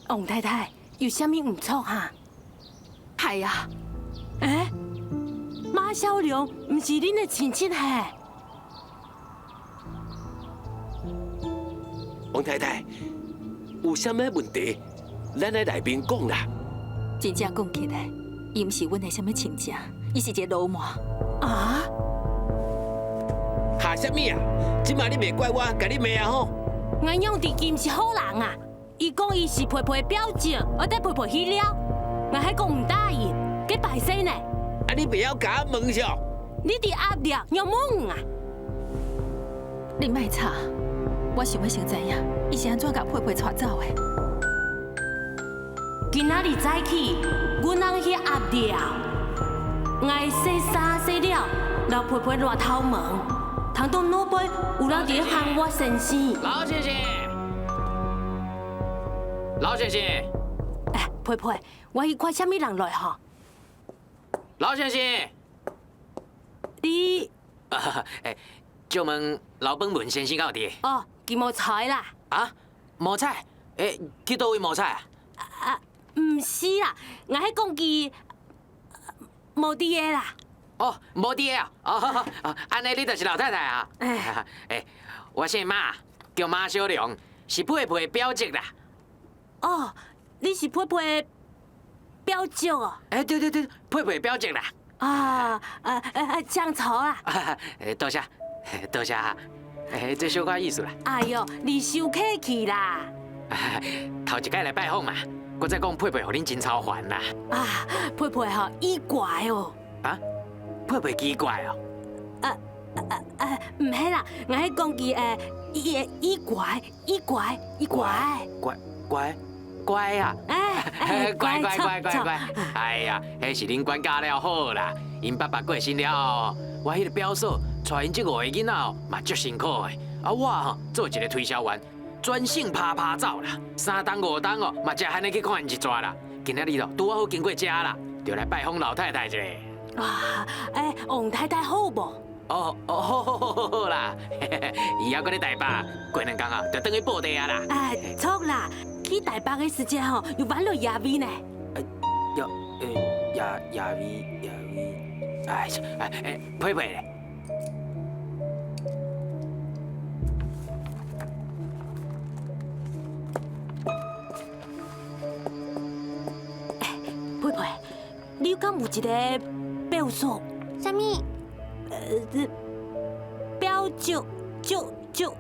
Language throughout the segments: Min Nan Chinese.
王太太，有啥物毋错哈？系啊。欸，马小良毋是恁的亲戚嘿？王太太，有啥物问题，咱来内面讲啦。真正讲起来，伊毋是阮的啥物亲戚，伊是一个流氓。啊？哈啥物啊？这马你袂怪我，共你骂啊吼！我杨志基毋是好人啊！伊讲伊是佩佩表姐，我缀佩佩去了，我还讲毋答应，计败势呢。啊！你袂晓共我问啥？你伫压力让问啊！你莫吵，我想欲先知影，伊是按怎共佩佩带走的。今仔日早起，阮翁去压料，𠊎洗衫洗了，留佩佩热头毛，听到脑背有人伫咧喊我先生。老先生，老先生，哎，佩佩，我去看啥物人来吼？老先生，你，哎，借问老本文先生敢有伫？哦，伊无菜啦。啊，无菜？欸，去佗位无菜啊？啊，毋是啦，𠊎彼讲伊无伫个啦。哦，无伫个啊！哦，按呢你就是老太太啊？哎，欸，我姓马，叫马小良，是佩佩的表叔啦。哦，你是佩佩的表叔哦？欸，对对对，佩佩表叔啦。啊，江潮啦。多谢，多谢哈。欸，这小可意思啦。哎哟，你伤客气啦。头一摆来拜访嘛，阁再讲佩佩予恁真操烦啦。啊，佩佩吼，伊怪哦。啊？佩佩奇怪哦。毋系啦，𠊎彼讲伊诶，伊会伊怪，伊怪，伊怪。怪怪怪啊！哎，乖乖乖乖乖！哎呀，彼是恁管教了好啦。𪜶爸爸过身了后，我彼个表嫂带𪜶这五个囡仔哦，嘛足辛苦的。啊，我吼做一个推销员，专心趴趴走啦，三冬五冬哦，嘛才罕得去看𪜶一逝啦。今仔日咯，拄好经过遮啦，就来拜访老太太一下。啊，欸，王太太好无？哦哦，好好好好好啦，伊犹阁咧台北，过两工啊，就转去报地啊啦。哎，错啦，去台北的时阵吼，又挽落夜味呢。夜，夜夜味夜味，哎哎哎，佩佩咧。欸，佩佩，你敢有一个表嫂？啥物？表叔，叔叔。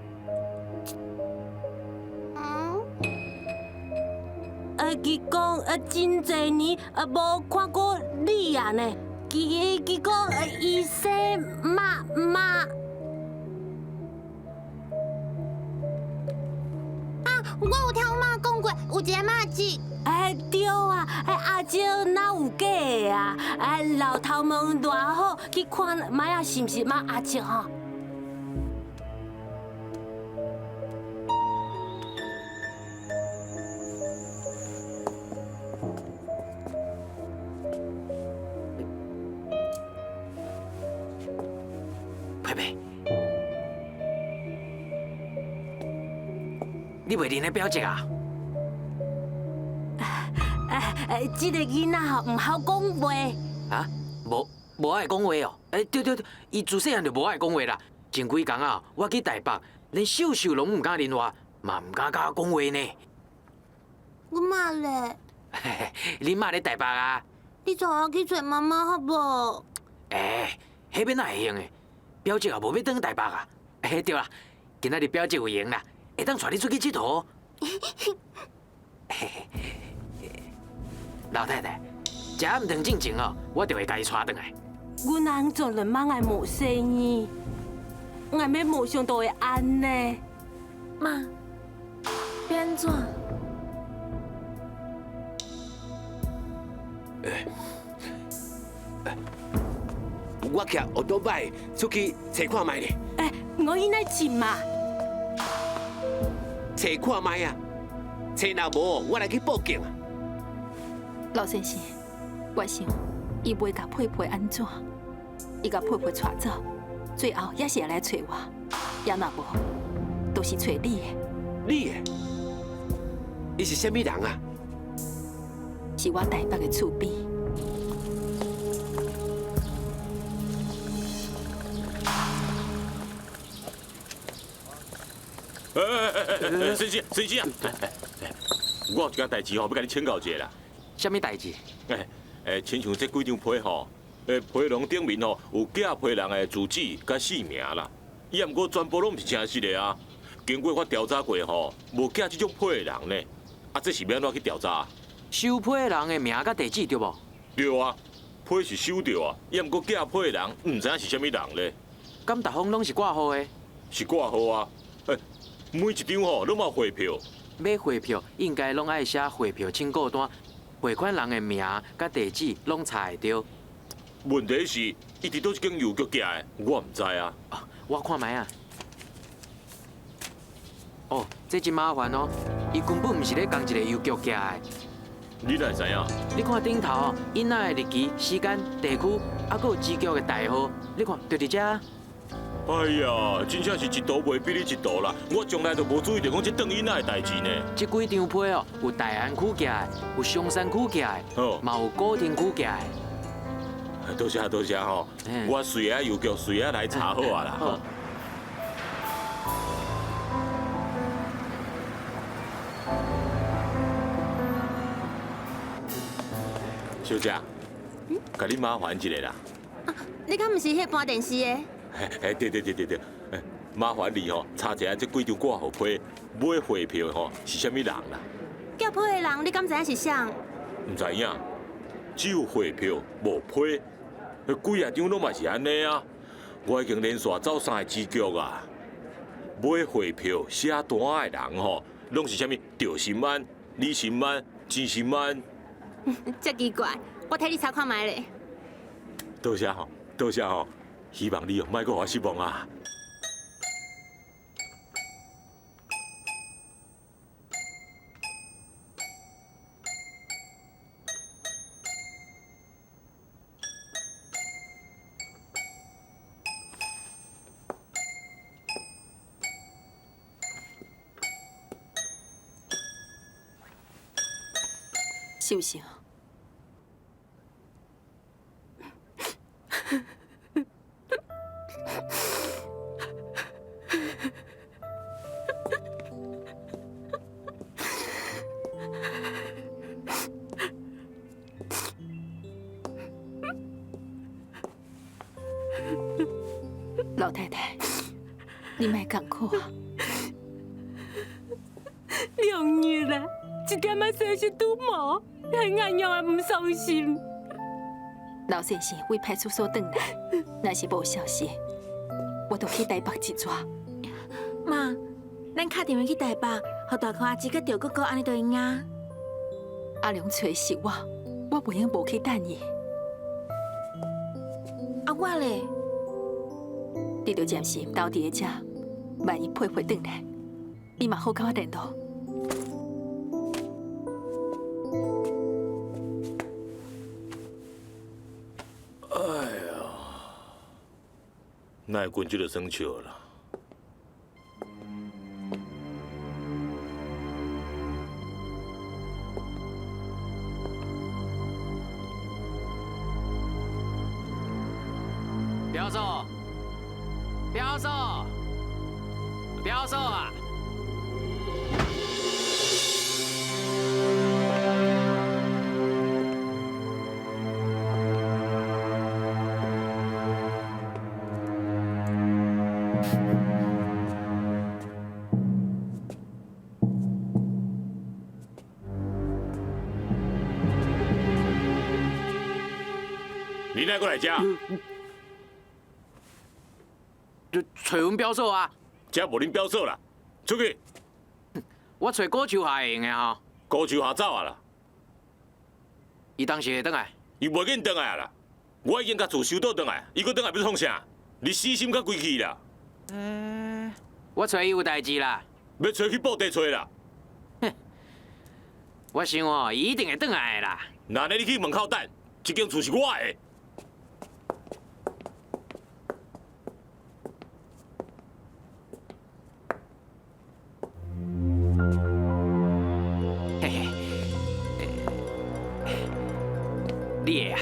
嗯？伊讲真济年无看过你啊呢。伊讲伊姓马马。啊，我有听阮妈讲过，有一个马姊。哎，对啊，哎，阿叔哪有假的啊？哎，老头毛偌好，去看觅仔是毋是马阿叔吼？佩佩，你袂认得表姐啊？哎，这个囡仔吼毋好讲话。啊？无爱讲话哦？欸，对对对，伊自细汉就无爱讲话啦。前几工啊，我去台北，连秀秀拢毋敢认我，嘛毋敢佮我讲话呢。阮妈咧？恁妈咧台北啊？你带我去揣妈妈好无？欸，彼欲哪会用的？表姐也无欲转台北啊。欸，对啦，今仔日表姐有闲啦，会当带你出去𨑨迌。老太太，食暗顿进前哦，我就会共伊带转来。阮翁做两摆也无生意，𠊎欲无想到会按呢。妈，欲按怎？欸，我骑奥多摆出去揣看觅咧。欸，我应该进嘛？揣看觅啊！揣若无，我来去报警啊！老先生，我想伊袂共佩佩按怎，伊共佩佩带走，最后也是会来揣我，也若无，就是揣你的。你的？伊是啥物人啊？是我台北的厝邊。哎哎哎哎，先生，先生啊！我有一件代誌吼，欲共你請教一下啦。啥物代誌？哎哎，親像這幾張批吼，批廊頂面吼有寄批人的住址佮姓名啦。伊毋過全部攏毋是誠實的啊。經過我調查過吼，無寄這種批的人呢。啊，這是欲按怎去調查？收批人的名佮地址對無？對啊，批是收著啊，伊毋過寄批的人毋知影是啥物人咧。敢逐封攏是掛號的？是掛號啊！欸，每一張吼攏嘛有匯票。買匯票應該攏愛寫匯票請購單，匯款人的名佮地址攏查會著。問題是，伊佇佗一間郵局寄的，我毋知啊。我看覓啊。哦，這真麻煩哦，伊根本毋是咧仝一個郵局寄的。你哪會知影？你看頂頭哦，囡仔的日期、時間、地區，啊，閣有支局的代號，你看就佇遮。哎呀，真正是一图袂比你一图啦！我從來都無注意著講這轉囡仔的代誌呢。這幾張批哦，有大安區寄的，有松山區寄的，嘛有古亭區寄的。多謝多謝吼，我隨仔郵局隨仔來查好啊啦。小姐，共你麻煩一下啦。啊，你敢毋是彼搬電視的？哎，對對對對對，麻煩你吼，查一下這幾張掛號批買匯票的吼是啥物人啦？寄批的人，你敢知影是啥？毋知影，只有匯票無批，幾啊張攏嘛是按呢啊！我已經連續走三個支局啊，買匯票寫單的人吼，攏是啥物趙心安、李心安、錢心安。遮奇怪，我替你查看覓咧。多謝吼，多謝吼，希望你哦，莫閣予我失望啊！秀秀，老太太，你莫艱苦啊！兩日啦，一點仔消息都無，還硬讓我毋相信。老先生為派出所轉來，若是無消息，我就去台北一逝。媽，咱敲電話去台北，予大柯阿姊佮趙哥哥按呢就會用啊。阿良揣實我，我袂用無去等伊。啊，我咧？你著暫時留佇咧遮，萬一佩佩轉來，你嘛好佮我聯絡。哎呀，哪會睏這个耍笑啦？表嫂，表嫂，表嫂啊！你哪閣來遮？就揣阮表嫂啊！遮無恁表嫂啦，出去！我揣古樹下會用的吼。古樹下走啊啦！伊當時會轉來？伊袂緊轉來啊啦！我已經共厝收倒轉來，伊閣轉來欲創啥？你死心較歸去啦！欸，我揣伊有代誌啦。欲揣去布袋揣啦！我想哦，伊一定會轉來的啦。若按呢，你去門口等，這間厝是我的。嘿嘿，你會啊？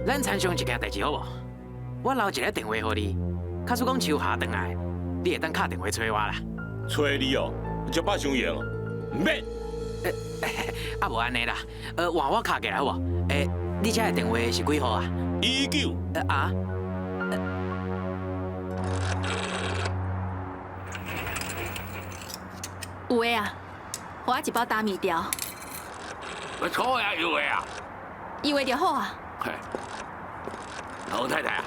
咱參詳一件代誌好無？我留一个電話予你，假使講秋霞轉來，你會當敲電話揣我啦。揣你哦，這擺傷閒哦，毋免。啊，無按呢啦，換我敲過來好無？欸，你這个電話是幾號啊？19。啊？有的啊，予我一包打麵條。錯呀，有的啊。有的就好啊。嘿，王太太啊，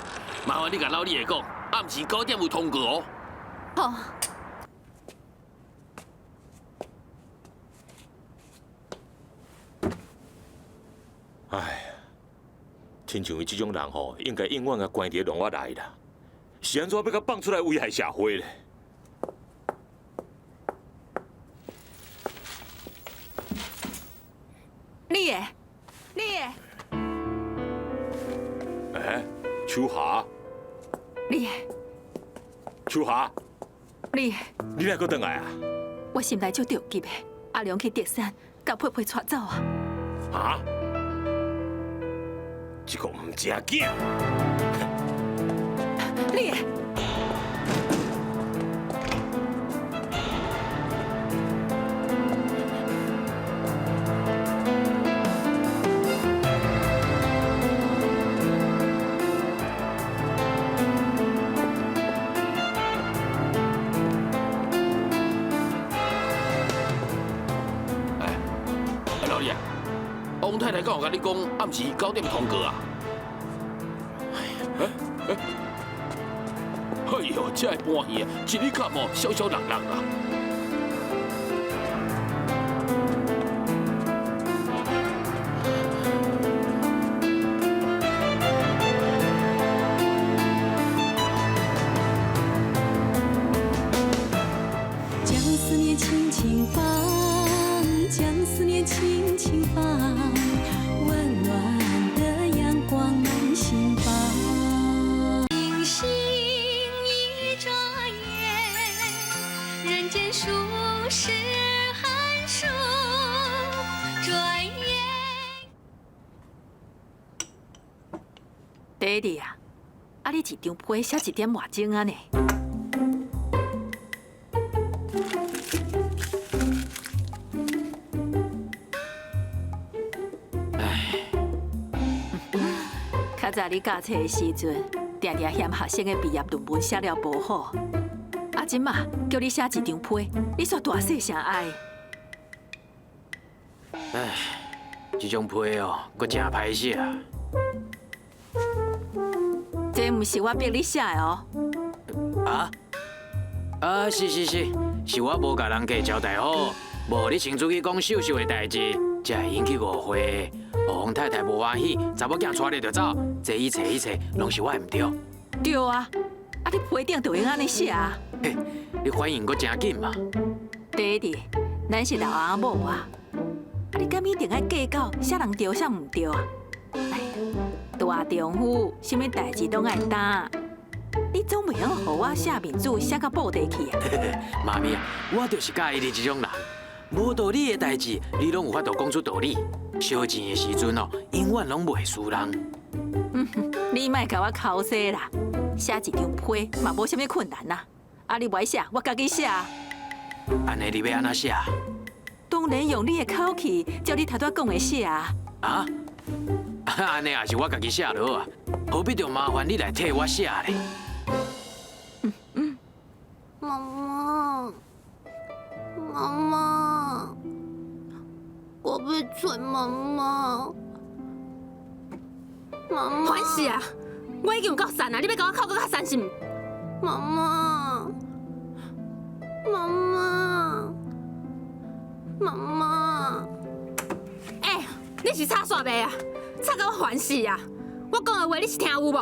麻煩你共老李的講，暗時9點有通告哦。好。哎，親像伊這種人吼，應該永遠共關佇籠仔內啦。是按怎欲共放出來危害社會咧？你的，你的。欸，秋霞。你的。秋霞。你的。你哪閣轉來啊？我心內足著急的，阿良去竹山，共佩佩帶走啊！啊？這個毋正經。你的。王太太敢有共你講暗時9點通告啊？哎呦，這个搬戲啊，一日到晚小小人人啊！將思念輕輕放，將思念輕輕放，溫暖的陽光滿心房。星星一眨眼，人間數十寒暑，轉眼。爹地啊，啊你一張批寫一點外鐘啊呢？較早你教冊的時陣，定定嫌學生的畢業論文寫了無好，啊，這馬叫你寫一張批，你煞大細聲哀。唉，這種批哦，閣真歹寫。這毋是我逼你寫的哦。啊？啊，是是是，是我無共人客交代好，無你先出去講秀秀的代誌，才會引起誤會。王太太無歡喜，查某囝帶你就走，這一切一切攏是我的毋對。對啊，啊你批頂就會按呢寫啊。嘿，你反應閣真緊嘛。第一，咱是老翁某啊，啊你敢一定愛計較啥人對啥毋對啊？哎，大丈夫啥物代誌攏愛擔，你總袂用予我寫面子寫到布地去啊？媽咪啊，我就是佮意你這種人，無道理的代誌，你攏有法度講出道理。燒錢的時陣哦，永遠攏袂輸人。嗯，你莫共我剾洗啦，寫一張批嘛無啥物困難啦。啊，你無愛寫，我家己寫。按呢你欲按怎寫？當然用你的口氣，照你頭拄仔講的寫啊。啊？按呢也是我家己寫就好啊，何必著麻煩你來替我寫咧？媽媽，媽媽，我欲揣媽媽。媽媽，煩死啊！我已經有夠瘦啊，你欲共我哭閣較瘦是毋？媽媽，媽媽，媽媽，欸，你是吵煞袂啊？吵到我煩死啊！我講的話你是聽有無？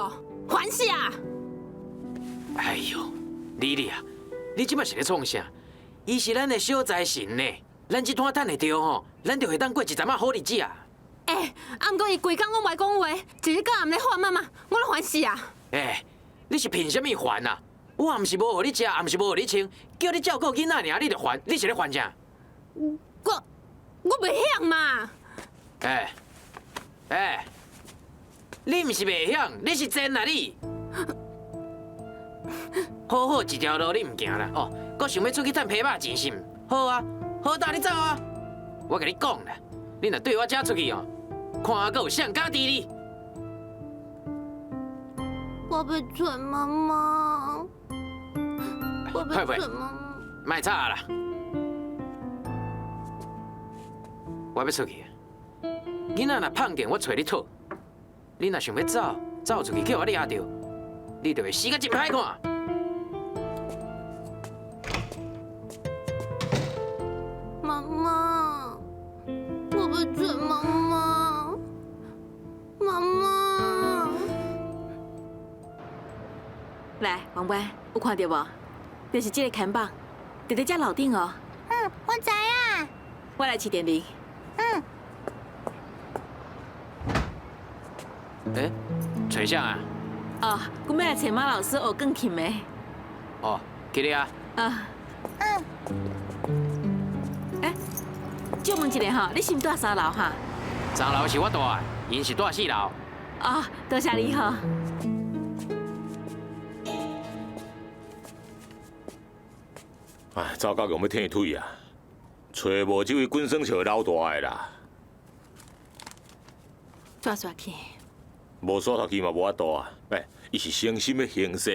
煩死啊！哎喲，李麗啊，你這擺是咧創啥？伊是咱的小財神呢，咱這攤趁會著吼，咱就會當過一陣仔好日子啊！欸，啊，毋過伊規工攏無愛講話，一日到暗咧喊媽媽，我攏煩死啊！欸，你是憑啥物煩啊？我也毋是無予你食，也毋是無予你穿，叫你照顧囡仔爾，你就煩，你是咧煩啥？我袂曉嘛！欸欸，你毋是袂晓，你是贱啊你！好好一条路你毋行啦，哦，阁想欲出去趁皮肉钱是毋？好啊，好胆你走啊！我共你讲啦，你若对我遮出去哦，看阁有啥敢治你！我欲揣妈妈，我欲揣妈妈。莫吵啦，我欲出去。囡仔若碰见我揣你讨，你若想欲走，走出去叫我掠著，你就会死甲真歹看。妈妈，我欲揣妈妈，妈妈。来，王冠，有看著无？就是这个看板，伫咧遮楼顶哦。嗯，我知影。我来市电铃。嗯。欸，揣啥啊？哦，阮欲来揣马老师学钢琴的。哦，去咧啊。啊。嗯。欸，借问一下吼，你是毋住三楼哈？三楼是我住的，𪜶是住四楼。哦，多谢你吼。哎，走到用欲退腿啊，揣无这位滚耍笑的老大的啦。煞煞去。无煞头去嘛无法度啊！哎，伊是诚心欲行善，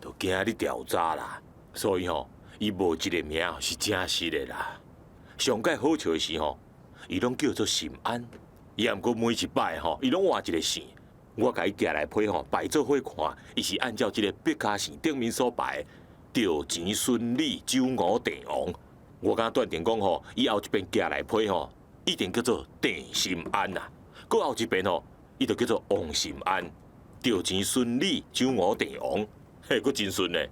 就惊你调查啦，所以吼，伊无一个名是真实的啦。上盖好笑的是吼，伊拢叫做心安，伊也毋过每一摆吼，伊拢换一个姓。我共伊寄来批吼，摆做伙看，伊是按照这个百家姓顶面所排，赵钱孙李周吴郑王。我敢断定讲吼，伊后一遍寄来批吼，一定叫做郑心安啦。阁后一遍吼，伊就叫做王心安。赵钱孙李周吴郑王，嘿，阁真顺咧。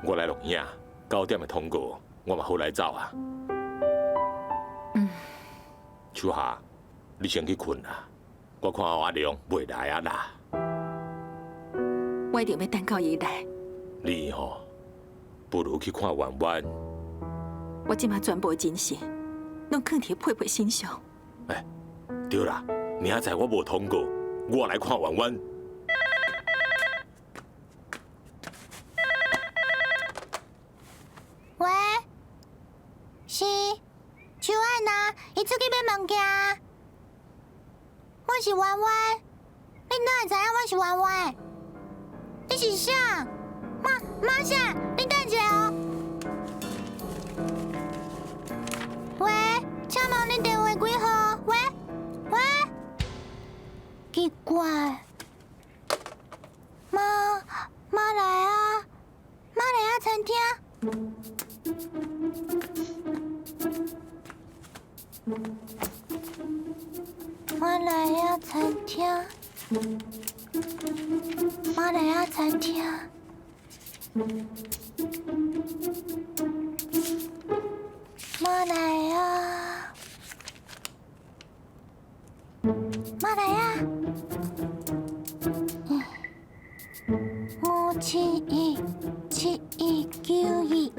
我来录影，9点的通告，我嘛好来走啊。嗯。秋霞，你先去睏啦，我看阿良袂来啊啦。我一定欲等到伊来。你吼，不如去看婉婉。我这马全部的精神，拢囥伫佩佩身上。欸，对啦，明仔载我无通告，我来看婉婉。喂，是秋爱娜，伊出去买物件。我是婉婉，你哪会知影我是婉婉？你是啥？马马啥？你等一下哦。喂，请问你电话几号？喂喂，奇怪，马马来啊，马来亚餐厅。马来亚餐厅，马来亚餐厅，马来亚，马来亚，5717192。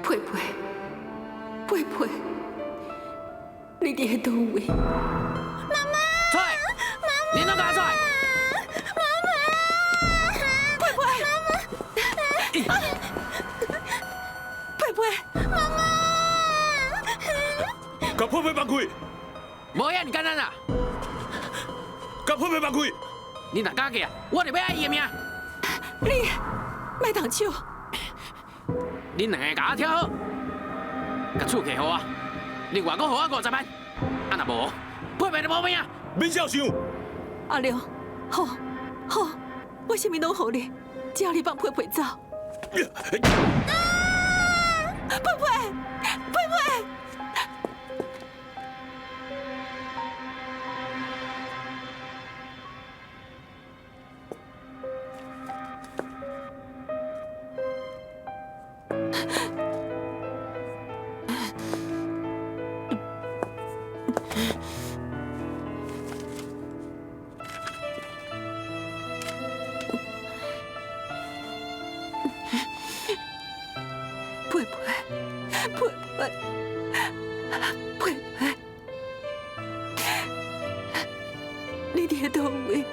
佩佩，佩佩，你伫咧佗位？妈妈，出来！你拢共我出来！妈妈，佩佩，妈妈，佩佩，妈妈，共佩佩放开！无遐尔简单啦！共佩佩放开！你若敢过来，我就欲爱伊的命！你莫动手！恁两个共我听好，共厝摕予我，另外阁予我50万，啊若无，佩佩就无命。免肖想。阿良，好，好，我啥物拢予你，只要你放佩佩走。佩佩，佩佩。佩佩，佩佩，你佇佗位？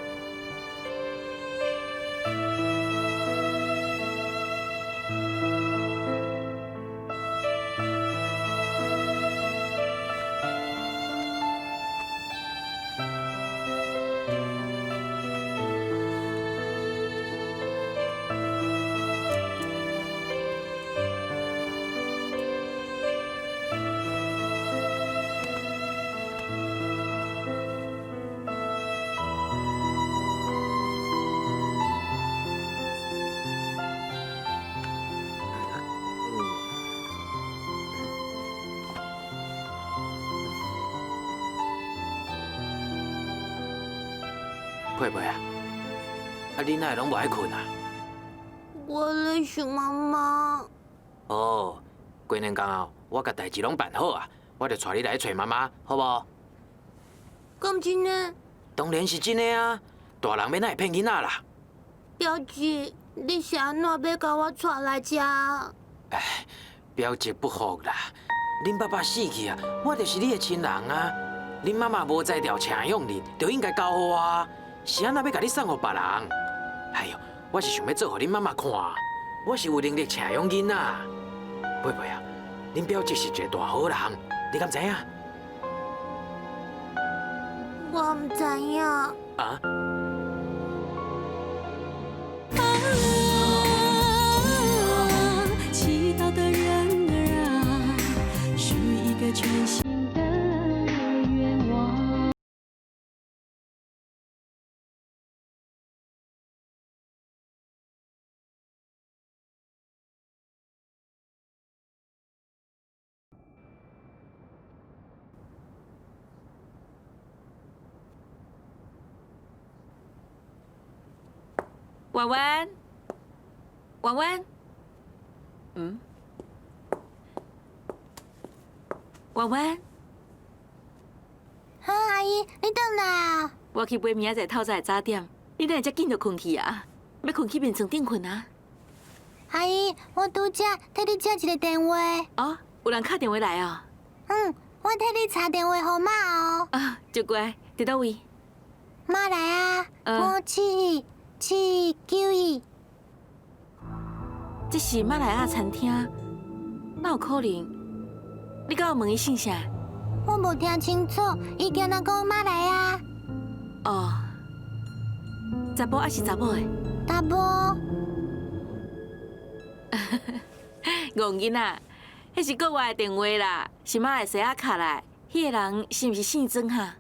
佩佩啊，啊你哪会攏無愛睏啊？我咧想媽媽。哦，過兩工啊，我共代誌攏辦好啊，我就帶你來揣媽媽，好無？敢真的？當然是真的啊！大人欲哪會騙囡仔啦？表姐，你是按怎欲共我帶來遮？哎，表姐不服啦！恁爸爸死去啊，我就是你的親人啊！恁媽媽無才調請養恁，就應該交予我啊！是按怎欲共你送予別人？哎喲，我是想欲做予恁媽媽看，我是有能力請養囡仔。佩佩啊，恁表姐是一个大好人，你敢知影？我毋知影。啊？啊，祈禱的人兒啊，許一個全新的願望。婉婉，婉婉，嗯，婉婉，好，阿姨，你轉來啊！我去買明仔載透早的早點，你哪會遮緊就睏去啊？欲睏去眠床頂睏啊？阿姨，我拄才替你接一个電話。哦，有人敲電話來哦。嗯，我替你查電話號碼哦。啊，就乖，佇佗位？馬來亞572791。這是馬來亞餐廳，哪有可能？你敢有問伊姓啥？我無聽清楚，伊敢若講馬來亞。哦，查埔抑是查某的？查埔。戇囡仔，彼是國外的電話啦，是馬來西亞敲來。彼個人是毋是姓曾哈？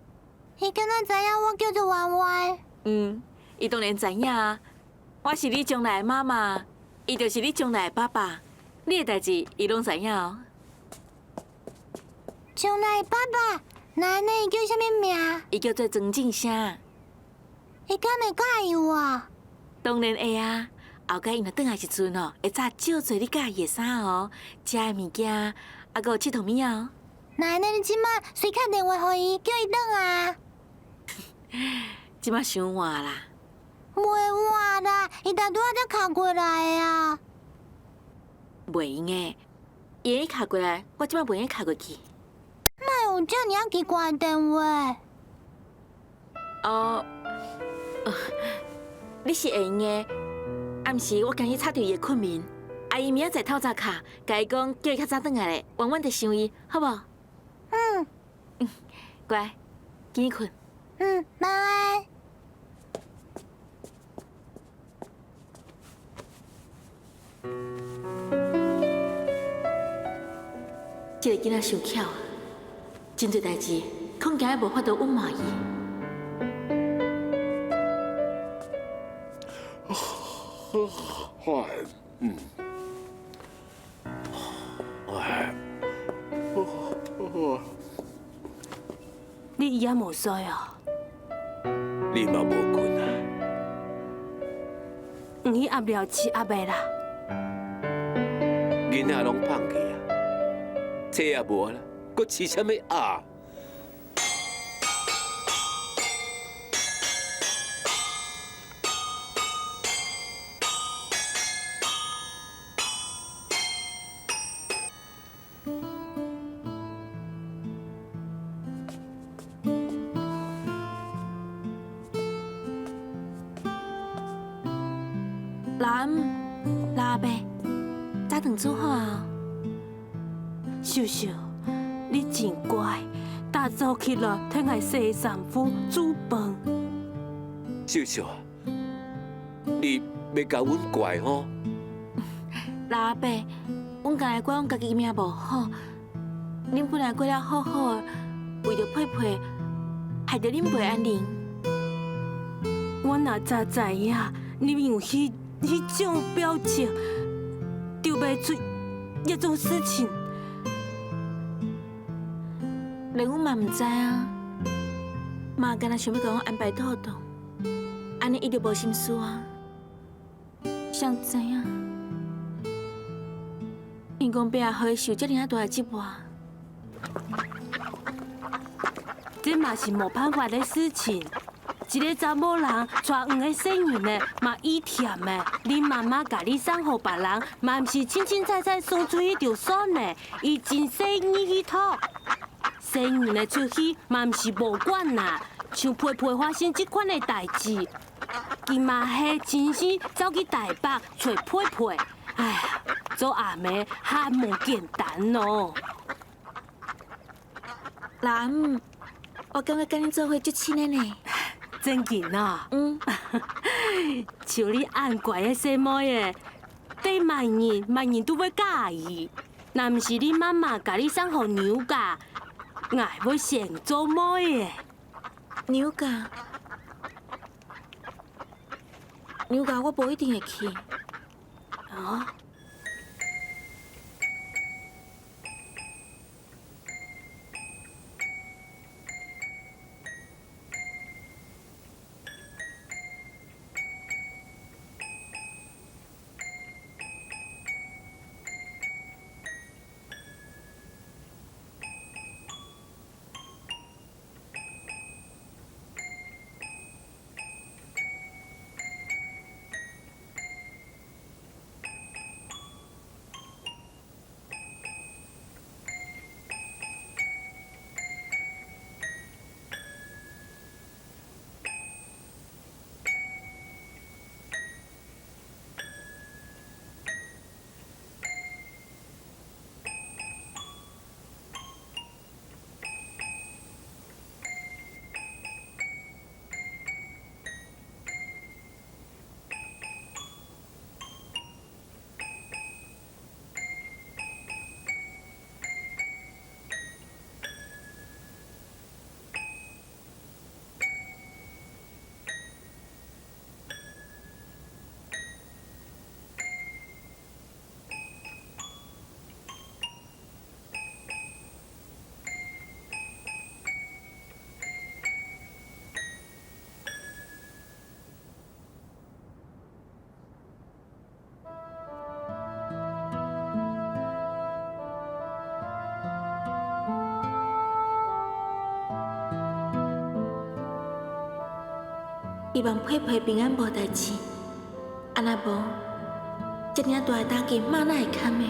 伊敢若知影我叫做婉婉。嗯，伊當然知影啊。我是你將來的媽媽，伊就是你將來的爸爸。你的代誌，伊攏知影哦。將來的爸爸，那按呢伊叫啥物名？伊叫做曾正聲。伊敢會佮意我？當然會啊！後擺伊若轉來時陣哦，會早少做你佮意的衫哦，食的物件，啊，閣有𨑨迌物仔哦。那按呢你這馬隨敲電話予伊，叫伊轉啊。這馬傷晚啦。袂晚啦，伊拄拄仔才敲過來啊。袂用的，伊會敲過來，我這馬袂用敲過去。哪有遮爾仔奇怪的電話？哦，你是會用的。暗時我共伊插著伊的睏眠，啊伊明仔載透早敲，共伊講叫伊較早轉來咧，婉婉就想伊，好無？嗯。嗯，乖，緊去睏。嗯，晚安。這个囡仔傷巧啊，真濟代誌，恐驚無法度隱瞞伊。嗯，哎，你伊也無睡哦？你嘛無睏啊？毋去鴨寮飼鴨的啦。囡仔攏放棄啊，冊也無啦，閣飼啥物鴨？老阿姆、老阿伯，早顿煮好啊！秀秀，你真乖，大早起来替𠊎洗衫裤、煮饭。秀秀，你欲共阮怪吼？老阿伯，阮敢会怪阮家己命无好，恁本来过了好好的，为著佩佩，害著恁袂安宁。我若早知影你有彼种表情，就袂出這種事情。連阮嘛毋知啊，媽敢若想欲共阮安排妥當，按呢伊就無心思啊。誰知影？因公伯啊，予伊受遮爾仔大的折磨。這嘛是無辦法的事情。一个查某人帶兩个細人的，嘛伊忝的。恁媽媽共你送予別人，嘛毋是凊凊彩彩送出去就算的，伊真細膩去討。細人的出去嘛毋是無管啦，像佩佩發生這款的代誌，伊嘛係親身走去台北揣佩佩。哎呀，做阿妹較無簡單哦。老阿姆，我感覺佮恁做伙足親的呢。真緊啊！嗯，像你按乖的細妹的，對萬人萬人都欲佮意。若毋是你媽媽共你送予娘家，𠊎欲先做妹的。娘家，娘家我無一定會去。啊？希望佩佩平安無代誌，啊若無，遮爾仔大的打擊，媽哪會堪的？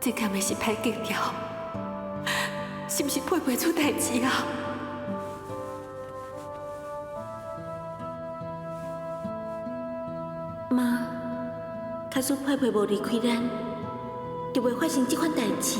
這敢會是歹格調？是毋是佩佩出代誌啊？媽，假使佩佩無離開咱，就袂發生這款代誌。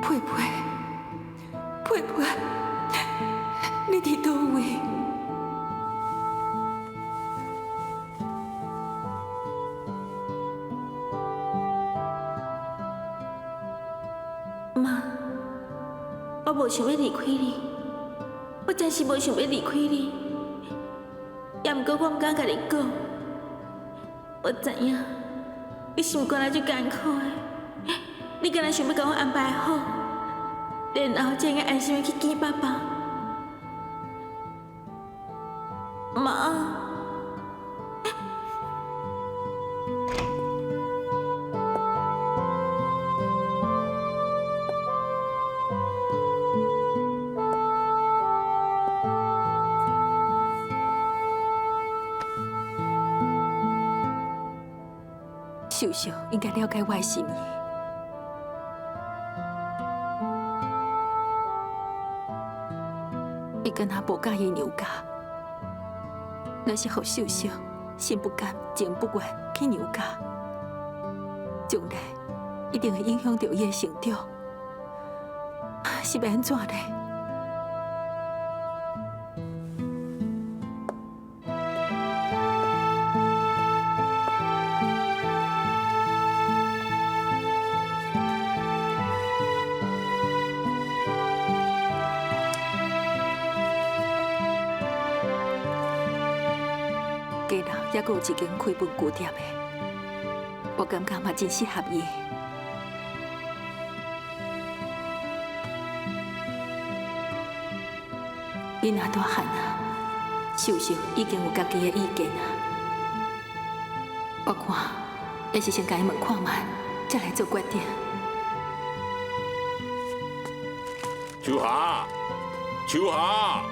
佩佩，佩佩，你佇佗位？媽，我無想欲離開你，我真是無想欲離開你。也毋過我毋敢共你講，我知影，你心肝內足艱苦的，你敢若想欲共阮安排好，然後才會安心的去見爸爸。媽。秀秀應該了解我的心意，伊敢若無佮意娘家，若是予秀秀心不甘情不願去娘家，將來一定會影響著伊的成長，是欲按怎呢？猶閣有一間開文具店的，我感覺嘛真適合伊。囡仔大漢啊，秀秀已經有家己的意見啊。我看，還是先共伊問看覓，才來做決定。秋霞，秋霞。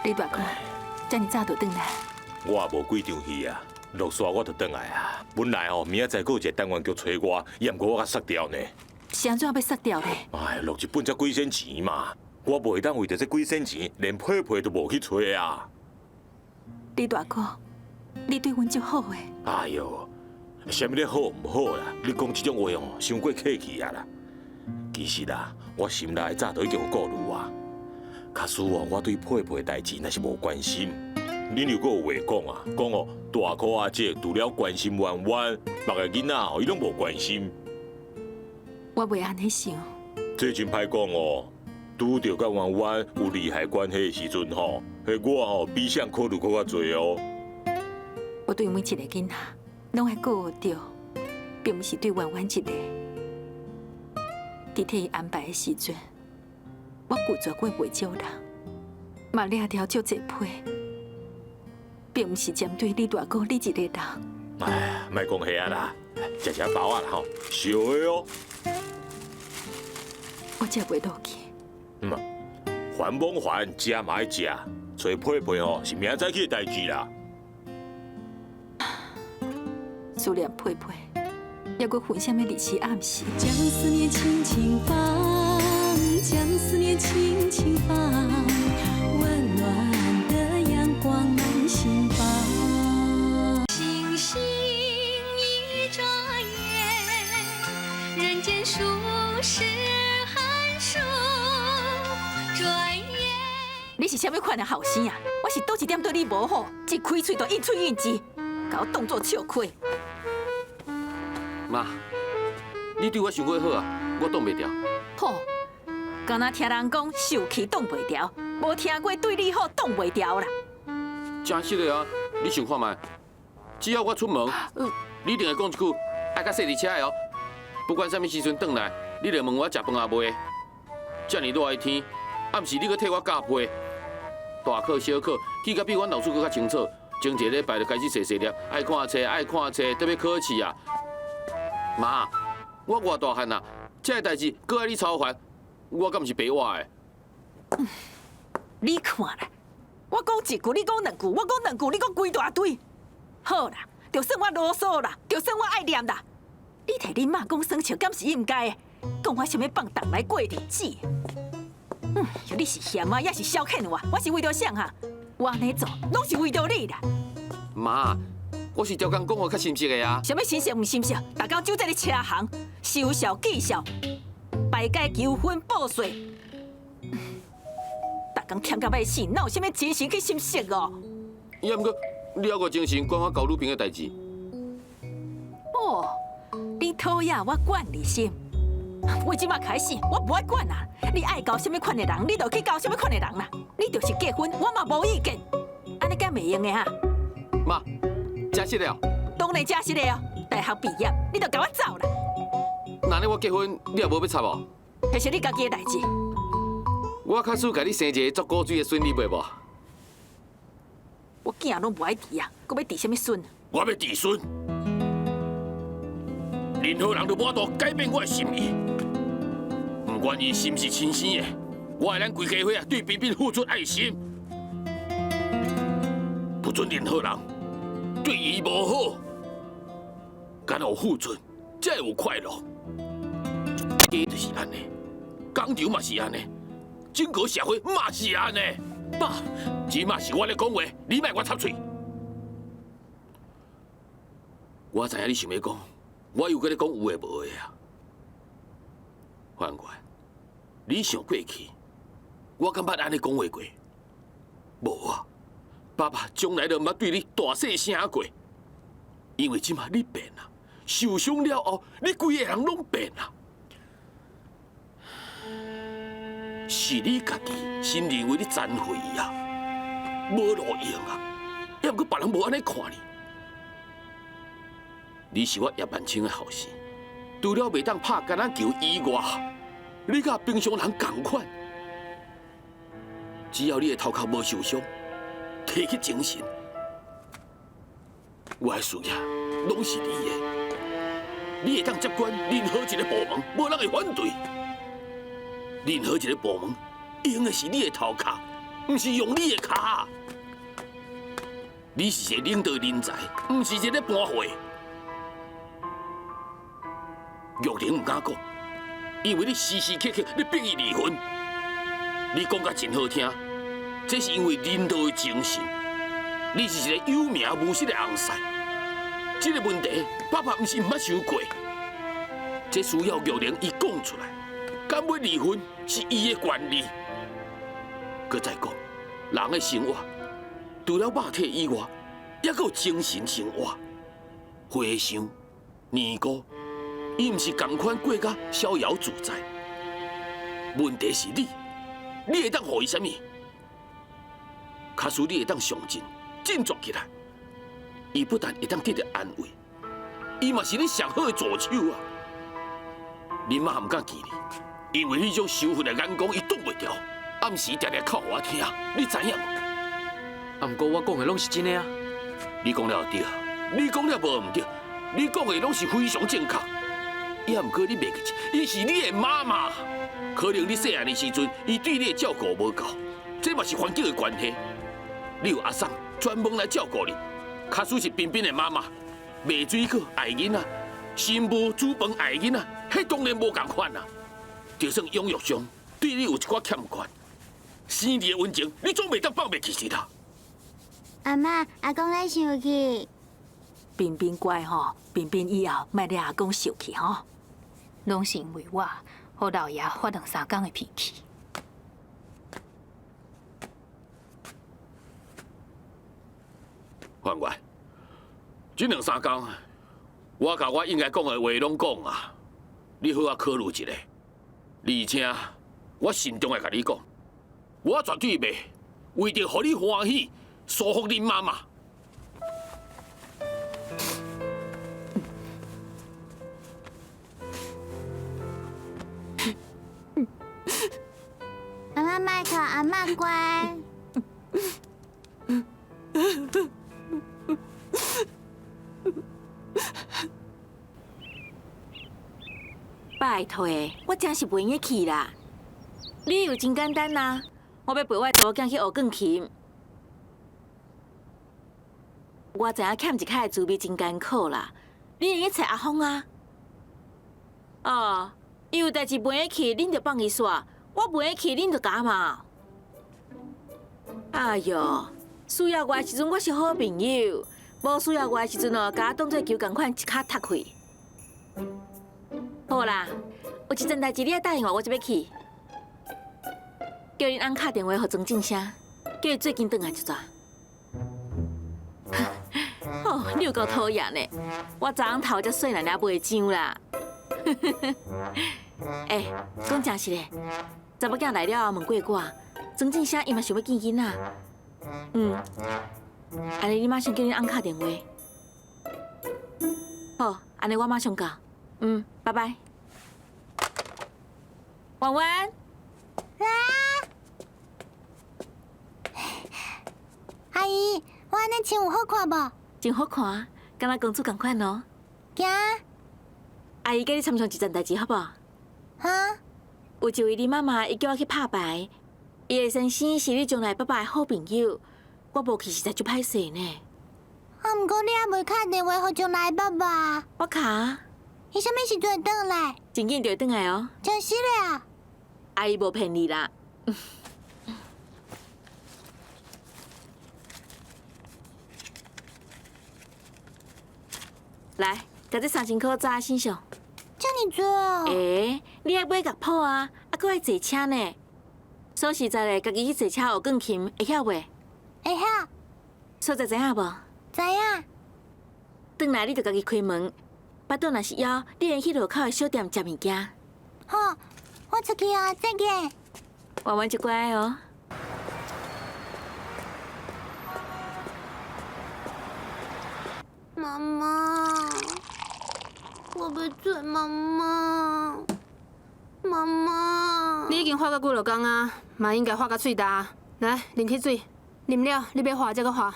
李大哥，遮爾早就轉來？我也無幾場戲啊，落煞我就轉來啊。本來哦，明仔載閣有一個單元劇揣我，也毋過我共殺掉呢。是按怎欲殺掉咧？哎，落一本才幾仙錢嘛，我袂當為著這幾仙錢，連批批都無去揣啊。李大哥，你對阮足好的。哎喲，啥物咧好毋好啦？你講這種話哦，傷過客氣啊啦。其實啦，我心內早就已經有顧慮啊。假使哦，我對佩佩的代誌若是無關心，恁又閣有話講啊？講哦，大箍阿姐除了關心婉婉，別个囡仔哦，伊攏無關心。我袂按呢想。這真歹講哦，拄著佮婉婉有利害關係的時陣吼，彼我吼比誰考慮閣較濟哦。我對每一個囡仔攏愛顧著，並毋是對婉婉一個。佇替伊安排的時陣，我拒絕過袂少人，嘛掠著足濟批，並毋是針對李大哥你一個人。哎，莫講遐啦，食食包仔啦吼，燒的哦。我食袂落去。嗯啊，煩罔煩，食嘛愛食，揣配配吼是明仔載去的代誌啦。思念配配，猶閣分啥物日時暗時？將思念輕輕放，將思念輕輕放，溫暖的陽光滿心房。星星一眨眼，人間數十寒暑，轉眼。你是啥物款的後生啊？我是佗一點對你無好，一開喙就應喙應舌，共我當作笑虧。媽，你對我傷過好啊，我擋袂牢。好，敢若聽人講受氣擋袂牢，無聽過對你好擋袂牢啦。真實的啊，你想看覓？只要我出門，你一定會講一句愛較細膩車的哦。不管啥物時陣轉來，你就問我食飯啊未？遮爾熱的天，暗時你閣替我加被，大考小考記甲比阮老師閣較清楚。前一个禮拜就開始細細粒，愛看冊愛看冊，得欲考試啊。媽，我偌大漢啊，這个代誌閣愛你操煩，我敢毋是白活的？你看啦，我講一句，你講兩句，我講兩句，你講規大堆。好啦，就算我囉嗦啦，就算我愛念啦，你替恁媽講耍笑，敢是應該的？講我啥物放蕩來過日子？你是嫌我，抑是消遣我？我是為著啥哈？我按呢做，攏是為著你啦。媽，我是刁工講話較心實的啊。啥物心實毋心實？逐工就這个車行，收笑記笑，排解求婚報稅，逐工忝甲欲死，哪有啥物精神去心實哦？也毋過，你猶閣精神管我交女朋友代誌？哦，你討厭我管你心。為這馬開始，我無愛管啊！你愛交啥物款的人，你就去交啥物款的人啦。你就是結婚，我嘛無意見。按呢敢袂用的哈？妈，真实的哦？当然真实的哦。大学毕业，你就共我走啦。那呢，我结婚，你也无欲插哦？彼是你家己的代志。我假使共你生一个足古锥的孙，你袂无？我囝拢无爱挃啊，阁欲挃啥物孙？我欲挃孙。任何人都无法度改变我的心意，不管伊是毋是亲生的，我爱咱规家伙啊对彬彬付出爱心，不准任何人对伊无好，敢若有付出，才会有快乐。家就是按呢，工厂嘛是按呢，整个社会嘛是按呢。爸，这嘛是我咧讲话，你莫我插喙。我知影你想欲讲。我又阁咧讲有的无的啊！法官，你想过去，我敢捌按呢讲话过？无啊！爸爸从来都毋捌对你大细声过，因为这马你变啊，受伤了后，你规个人拢变啊！是你家己先认为你残废啊，无路用啊，犹阁别人无按呢看你。你是我叶万清的后生，除了袂当拍橄榄球以外，你佮平常人仝款。只要你的头壳无受伤，提起精神，我的事业拢是你的。你会当接管任何一个部门，无人会反对。任何一个部门用的是你的头壳，毋是用你的跤。你是一个领导人才，毋是一个搬货。玉玲毋敢讲，因为你时时刻刻咧逼伊离婚。你讲甲真好听，这是因为领导的精神。你是一个有名无实的翁婿，这个问题爸爸毋是毋捌想过。这需要玉玲伊讲出来，敢欲离婚是伊的权利。阁再讲，人的生活除了肉体以外，犹阁有精神生活。和尚、尼姑。伊毋是仝款过甲逍遥自在，问题是你，你会当予伊啥物？假使你会当上进，振作起来，伊不但会当得到安慰，伊嘛是你上好的助手啊！恁妈毋敢记你，因为彼种仇恨的眼光，伊挡袂牢，暗时定定哭予我听，你知影无？啊，毋过我讲的拢是真的啊！你讲了对，你讲了无毋对，你讲的拢是非常正确。也毋过你袂记，伊是你的妈妈。可能你细汉的时阵，伊对你的照顾无够，这嘛是环境的关系。你有阿婶专门来照顾你，假使是彬彬的妈妈，卖水果爱囡仔，新妇煮饭爱囡仔，彼当然无仝款啦。就算养育上对你有一寡欠缺，生儿的温情，你总袂当放袂记得啦。阿嬷，阿公咧生气。彬彬乖吼，彬彬以后莫惹阿公受气吼。拢是因为我，予老爷发两三工的脾气。法官，这两三工，我共我应该讲的话拢讲啊，你好好考虑一下。而且，我慎重的共你讲，我绝对袂为著予你欢喜，束缚恁妈妈。阿嬷莫哭，阿嬷乖。拜托，我真是袂用得去啦。理由真简单呐，我欲陪我查某囝去学钢琴。我知影欠一卡的滋味真艰苦啦，你会用得揣阿峰啊？哦，伊有代志袂用得去，恁就放伊煞；我袂用得去，恁就共骂。哎哟，需要我的时阵我是好朋友，无需要我的时阵哦，共我当作球仝款一跤踢开。好啦，有一件代志你爱答应我，我才欲去。叫恁翁敲电话予庄正声，叫伊做紧转来一逝。哦，你有够讨厌的！我昨昏头才细汉尔袂上啦。欸，讲真实的，查某囝来了后问过我，庄正声伊嘛想欲见囡仔。按呢你馬上叫恁翁敲電話。好，按呢我馬上到。嗯，拜拜。婉婉，來啊！阿姨，我按呢穿有好看無？真好看，敢若公主仝款哦。行。阿姨佮你參詳一件代誌，好無？哈？有一位你媽媽，伊叫我去拍牌，伊的先生是你將來爸爸的好朋友，我無去實在足歹勢呢。啊，毋過你猶未敲電話予將來爸爸。我敲。伊啥物時陣會轉來？真緊就會轉來哦。真實的啊！阿姨無騙你啦。來，共這3000箍紮身上。遮爾濟哦！欸，你愛買樂譜啊，啊，閣愛坐車呢。說實在的，家己去坐車學鋼琴，會曉袂？會曉。所在知影無？知影。轉來你就家己開門，腹肚若是枵，你會去路口的小店食物件。好，我出去啊，再見。婉婉就乖哦。媽媽，我欲揣媽媽。媽媽，你已經喝到幾落工啊，嘛應該喝到喙焦。來，啉起水，啉了你欲喝才閣喝。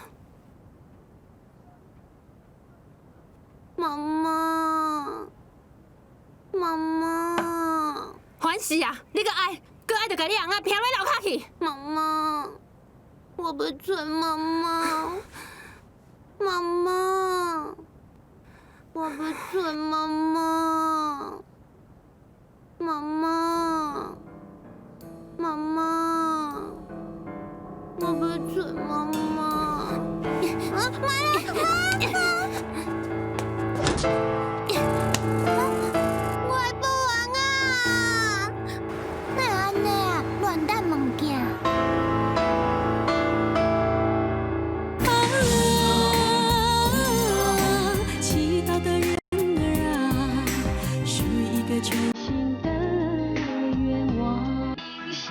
媽媽，媽媽，煩死啊！你閣愛，閣愛就共你翁仔拚落樓跤去。媽媽，我欲揣媽媽。媽媽，我欲揣媽媽。媽媽，媽媽，我欲揣媽媽。啊，媽啦！我的布翁啊！哪會按呢啊？亂擲物件。祈禱的人兒啊，許一個全新的願望。星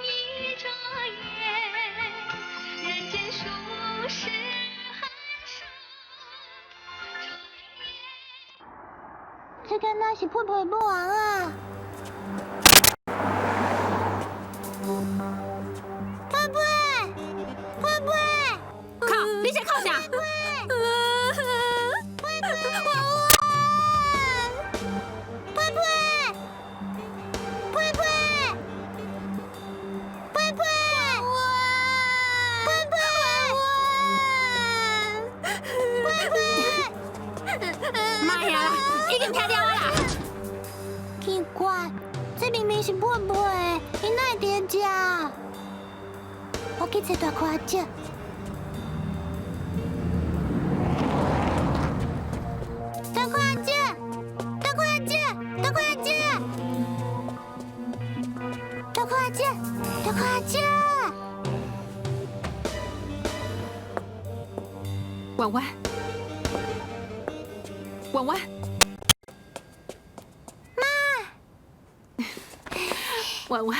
一眨眼，人間俗世很少。這敢若是佩佩母翁啊！佩佩，佩佩，靠！你在哭啥？佩佩，佩佩，佩佩，佩佩，佩佩，佩佩，媽呀啦，已經聽了啊啦！奇怪，這明明是佩佩，伊哪會佇遮？我去揣大箍仔姐。大箍仔姐，大箍仔姐，大箍仔姐，大箍仔姐，大箍仔姐。婉婉，婉婉，媽，婉婉，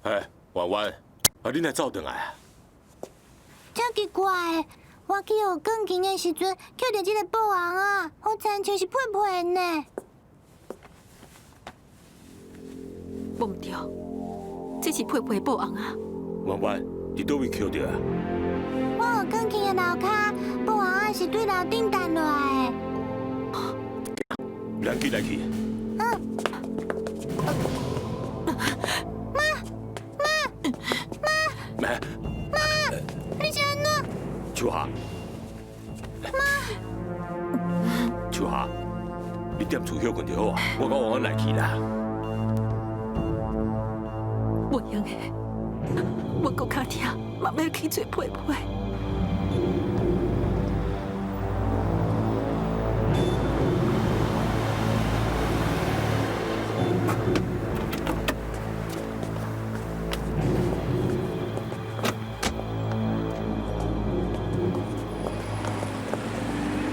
哎，婉婉，啊，你哪走轉來啊？真奇怪，我去學鋼琴的時陣，抾著這個布翁仔，好親像是佩佩的呢。無毋對，這是佩佩的布翁仔。婉婉，佇佗位抾著啊？我學鋼琴的樓跤，布翁仔是對樓頂彈落來的。咱緊來去。嗯。媽媽媽媽媽，你是按怎？秋霞。媽。秋霞，你踮厝歇睏就好啊，我佮婉婉來去啦。無用的，我閣較疼，嘛欲去揣佩佩。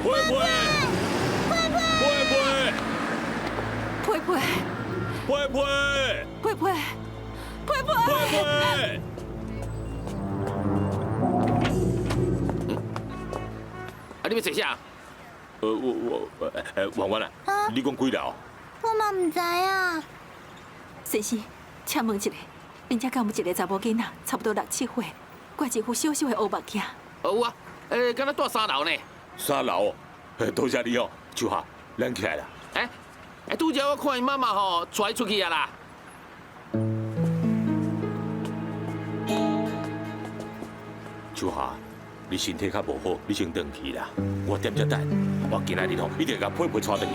佩佩，佩佩，佩佩，佩佩，佩佩，佩佩，佩佩，你欲坐啥？我婉婉啊，你讲几楼？我嘛毋知啊。先生，请问一下，恁遮敢有一个查某囡仔，差不多六七岁，挂一副小小的乌目镜？哦有啊，敢若蹛三楼呢。三楼，多谢你哦，秋霞，咱起来啦。欸，拄才我看𪜶妈妈吼，带伊出去啊啦。秋霞，你身体较无好，你先转去啦。我踮遮等，我今仔日吼一定共佩佩带转去。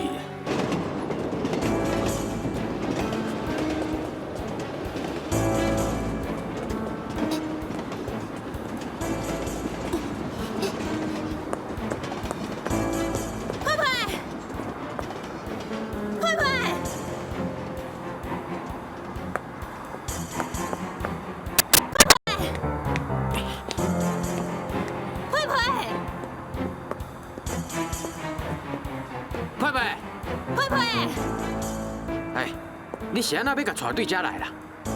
佩佩，佩佩，佩佩，佩佩，佩佩，哎，你是按怎欲共带对遮来啦？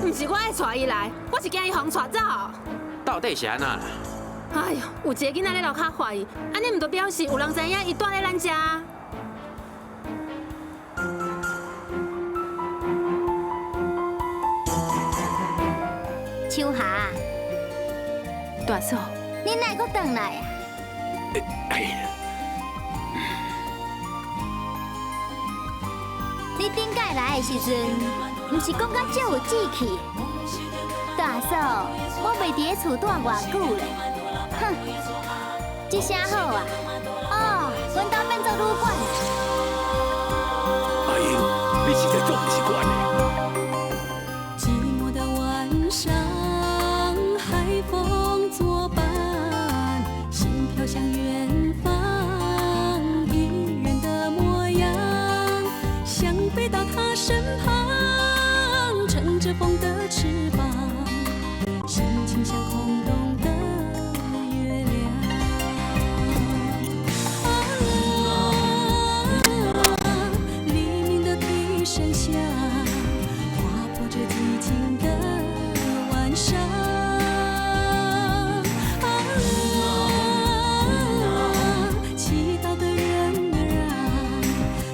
毋是我爱带伊来，我是惊伊予人带走。到底是按怎啦？哎哟，有一个囡仔咧楼跤发伊，按呢毋就表示有人知影伊蹛咧咱遮？秋霞，大嫂，你哪会阁转来啊？哎，你顶摆来的时阵，毋是讲甲足有志气？大嫂，我袂伫咧厝蹛偌久咧，哼，这声好啊！哦，阮兜变做旅馆。阿英，你实在足毋习惯的。寂寞的晚上，海风作伴，心飘向远方，一人的模样，想飞到他身旁，乘着风的翅膀，心情像空洞的月亮。啊，黎明的笛声响，划破这寂静的晚上。啊，祈祷的人儿啊，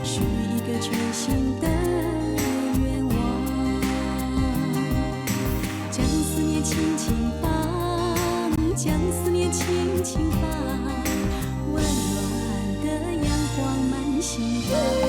许一个全新的愿望，将思念轻轻放，将思念轻轻放，温暖的阳光满心房。